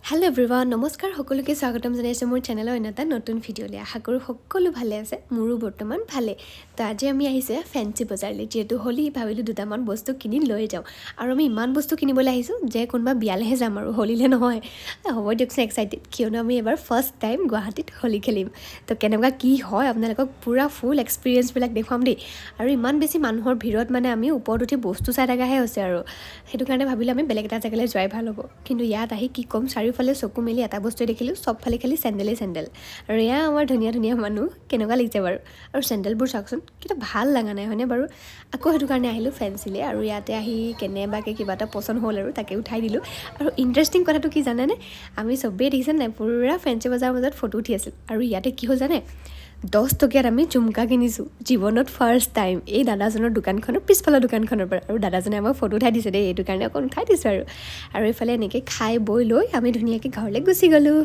Hello' everyone, নমস্কাৰ সকলোকে। স্বাগতম জনাইছোঁ মোৰ চেনেলৰ অন্য এটা নতুন ভিডিঅ'লৈ। আশা কৰোঁ সকলো ভালে আছে। মোৰো বৰ্তমান ভালে। তো আজি আমি আহিছোঁ ফেঞ্চি বজাৰলৈ। যিহেতু হোলী, ভাবিলোঁ দুটামান বস্তু কিনি লৈ যাওঁ। আৰু আমি ইমান বস্তু কিনিবলৈ আহিছোঁ যে কোনোবা বিয়ালৈহে যাম আৰু, হোলীলৈ নহয়। হ'ব দিয়কচোন, এক্সাইটেড, কিয়নো আমি এবাৰ ফাৰ্ষ্ট টাইম গুৱাহাটীত হোলী খেলিম। তো কেনেকুৱা কি হয়, আপোনালোকক পূৰা ফুল এক্সপিৰিয়েঞ্চবিলাক দেখুৱাম দেই। আৰু ইমান বেছি মানুহৰ ভিৰত মানে আমি ওপৰত উঠি বস্তু চাই থকাহে হৈছে আৰু সেইটো কাৰণে ভাবিলোঁ আমি বেলেগ এটা জেগালৈ যোৱাই ভাল হ'ব। কিন্তু ইয়াত আহি কি ক'ম, চাৰিওফালে চকু মেলি এটা বস্তুৱে দেখিলোঁ, চবফালে খালি চেণ্ডেলেই চেণ্ডেল। আৰু এয়া আমাৰ ধুনীয়া ধুনীয়া মানুহ, কেনেকুৱা লাগিছে বাৰু? আৰু চেণ্ডেলবোৰ চাওকচোন, কিবা ভাল লগা নাই হয়নে বাৰু? আকৌ সেইটো কাৰণে আহিলোঁ ফেঞ্চিলে। আৰু ইয়াতে আহি কেনেবাকৈ কিবা এটা পচন্দ হ'ল আৰু তাকে উঠাই দিলোঁ। আৰু ইণ্টাৰেষ্টিং কথাটো কি জানেনে? আমি চবেই দেখিছে নাই, পূৰা ফেঞ্চি বজাৰৰ মাজত ফটো উঠি আছিল। আৰু ইয়াতে কি হ'ল জানে? 10 টকীয়াত আমি ঝুমকা কিনিছোঁ জীৱনত ফাৰ্ষ্ট টাইম, এই দাদাজনৰ দোকানখনৰ পিছফালৰ দোকানখনৰ পৰা। আৰু দাদাজনে আমাক ফটো উঠাই দিছে দেই, এইটো কাৰণে অকণ উঠাই দিছোঁ আৰু। আৰু এইফালে এনেকৈ খাই বৈ লৈ আমি ধুনীয়াকৈ ঘৰলৈ গুচি গ'লোঁ।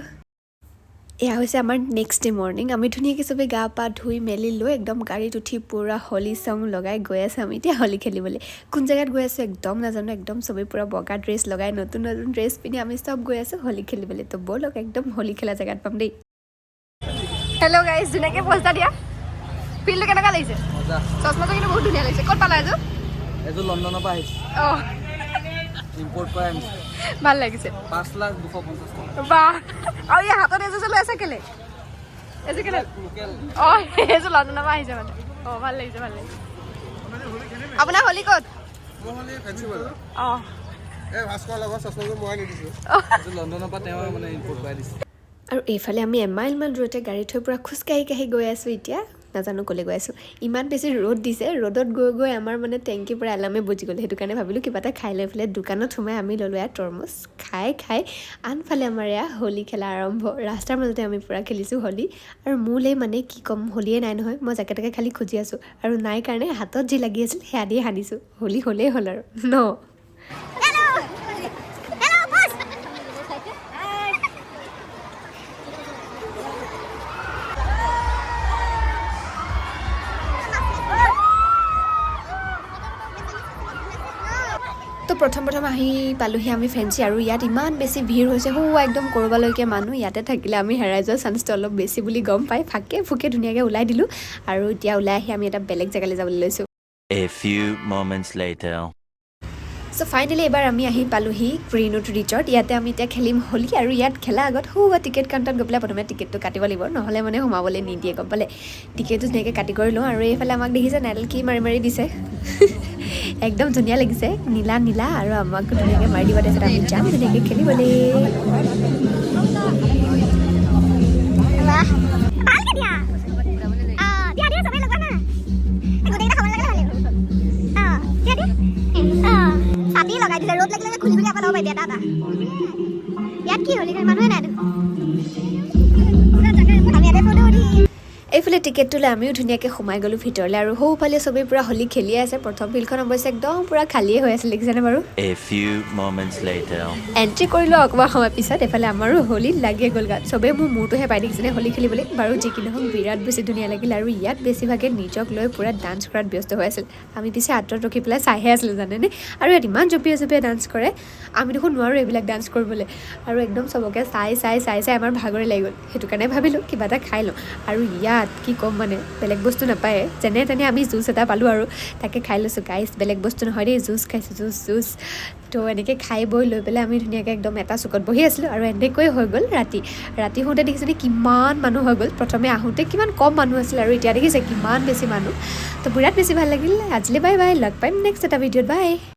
এয়া হৈছে আমাৰ নেক্সট ডে মৰ্ণিং। আমি ধুনীয়াকৈ চবেই গা পা ধুই মেলি লৈ একদম গাড়ীত উঠি পূৰা হোলী চং লগাই গৈ আছোঁ। আমি এতিয়া হোলী খেলিবলৈ কোন জেগাত গৈ আছোঁ একদম নাজানো। একদম চবেই পূৰা বগা ড্ৰেছ লগাই, নতুন নতুন ড্ৰেছ পিন্ধি আমি চব গৈ আছোঁ হোলী খেলিবলৈ। তো ব'লক, একদম হোলী খেলা জেগাত পাম দেই। হেল্ল' গাইজ, ধুনীয়াকৈ প'জ এটা দিয়া। ফিল্ডটো কেনেকুৱা লাগিছে? মজা। চশমাটো কিন্তু বহুত ধুনীয়া লাগিছে। ক'ত পালা এযোৰ? এযোৰ লণ্ডনৰ পৰা আহিছে। ইম্পৰ্ট কৰাই আনিছে। ভাল লাগিছে। 5,00,250 টকা। বাহ! আৰু এই হাতত এযোৰ যে লৈ আছা কেলে? এযোৰ কেলে? লোকেল। অঁ, এইযোৰ লণ্ডনৰ পৰা আহিছে মানে। অঁ, ভাল লাগিছে, ভাল লাগিছে। আপোনাৰ হোলী ক'ত? মোৰ হ'লে ফেঞ্চি বজাৰ। এই ভাস্কৰ লগৰ চশমাযোৰ মই আনি দিছোঁ। এযোৰ লণ্ডনৰ পৰা তেওঁ মানে ইম্পৰ্ট কৰাই দিছে। আৰু এইফালে আমি এমাইলমান দূৰতে গাড়ী থৈ পূৰা খোজকাঢ়ি কাঢ়ি গৈ আছোঁ। এতিয়া নাজানো ক'লৈ গৈ আছোঁ। ইমান বেছি ৰ'দ দিছে, ৰ'দত গৈ গৈ আমাৰ মানে টেংকিৰ পৰা এলাৰ্মে বজি গ'ল। সেইটো কাৰণে ভাবিলোঁ কিবা এটা খাই লৈ পেলাই দোকানত সোমাই আমি ল'লোঁ এয়া তৰমুজ। খাই খাই আনফালে আমাৰ এয়া হোলী খেলা আৰম্ভ। ৰাস্তাৰ মাজতে আমি পূৰা খেলিছোঁ হোলী। আৰু মোলৈ মানে কি ক'ম, হোলীয়ে নাই নহয়। মই জাকে তাকে খালি খুজি আছোঁ আৰু নাই কাৰণে হাতত যি লাগি আছিল সেয়া দিয়ে সানিছোঁ। হোলী হ'লেই হ'ল আৰু ন। Hello! Hello, boss! তো প্ৰথম প্ৰথম আহি পালোহি আমি ফেঞ্চি। আৰু ইয়াত ইমান বেছি ভিৰ হৈছে, সৌ একদম ক'ৰবালৈকে মানুহ। ইয়াতে থাকিলে আমি হেৰাই যোৱা চান্সটো অলপ বেছি বুলি গম পাই ফাকে ফুকে ধুনীয়াকৈ ওলাই দিলোঁ। আৰু এতিয়া ওলাই আহি আমি এটা বেলেগ জেগালৈ যাবলৈ লৈছোঁ। A few moments later. So' finally এইবাৰ আমি আহি পালোহি গ্ৰীণউড ৰিজৰ্ট। ইয়াতে আমি এতিয়া খেলিম হোলী। আৰু ইয়াত খেলা আগত সৌ টিকেট কাউণ্টাৰত গৈ পেলাই প্ৰথমে টিকেটটো কাটিব লাগিব, নহ'লে মানে সোমাবলৈ নিদিয়ে, গম পালে? টিকেটটো ধুনীয়াকৈ কাটি কৰি লওঁ। আৰু এইফালে আমাক দেখিছে নাইডাল কি মাৰি মাৰি দিছে, একদম ধুনীয়া লাগিছে, নীলা নীলা। আৰু আমাক ধুনীয়াকৈ মাৰি দিব, তাৰপিছত আমি যাম ধুনীয়াকৈ খেলিবলৈ। বাহ, ভালকে দিয়া। দিয়া দিয়া, চবেই লগোৱা না। এই গোটেইকেইটা সমান লগালে ভাল লাগিব। দিয়া দিয়া। ছাতি লগাই দিছে, ৰ'দ লাগিলে যে খুলি খুলি আকৌ ল'ব পাৰিবি এটা এটা। ইয়াত কি হ'ল, মানুহে নাই দেখোন। আমি ইয়াতে ফটো উঠিম। এইফালে টিকেটটো লৈ আমিও ধুনীয়াকৈ সোমাই গ'লোঁ ভিতৰলৈ। আৰু সৌফালে চবেই পূৰা হোলী খেলিয়ে আছে। প্ৰথম ফিল্ডখন অৱশ্যে একদম পূৰা খালীয়ে হৈ আছিল, দেখিছেনে বাৰু? A few moments later. Entry কৰিলোঁ অকণমান সময় পিছত। এইফালে আমাৰো হোলী লাগিয়ে গ'ল গাত। চবেই মোৰ মূৰটোহে পাই, দেখিছেনে, হোলী খেলিবলৈ। বাৰু যি কি নহওক, বিৰাট বেছি ধুনীয়া লাগিল। আৰু ইয়াত বেছিভাগে নিজক লৈ পূৰা ডান্স কৰাত ব্যস্ত হৈ আছিল। আমি পিছে আঁতৰত ৰখি পেলাই চাইহে আছিলোঁ, জানেনে? আৰু ইয়াত ইমান জঁপিয়াই জঁপিয়াই ডান্স কৰে, আমি দেখোন নোৱাৰোঁ এইবিলাক ডান্স কৰিবলৈ। আৰু একদম চবকে চাই চাই চাই চাই আমাৰ ভাগৰে লাগি গ'ল। সেইটো কাৰণে ভাবিলোঁ কিবা এটা খাই লওঁ। আৰু ইয়াত কি ক'ম, মানে বেলেগ বস্তু নাপায়। যেনে তেনে আমি জুচ এটা পালোঁ আৰু তাকে খাই লৈছোঁ। গাইজ, বেলেগ বস্তু নহয় দেই, জুচ খাইছোঁ, জুচ জুচ। তো এনেকৈ খাই বৈ লৈ পেলাই আমি ধুনীয়াকৈ একদম এটা চুকত বহি আছিলোঁ। আৰু এনেকৈ হৈ গ'ল ৰাতি। ৰাতি হওঁতে দেখিছেনে কিমান মানুহ হৈ গ'ল? প্ৰথমে আহোঁতে কিমান কম মানুহ আছিল আৰু এতিয়া দেখিছে কিমান বেছি মানুহ। তো বিৰাট বেছি ভাল লাগিল। আজিলৈ বাই বাই, লগ পাইম নেক্সট এটা ভিডিঅ'ত। বাই।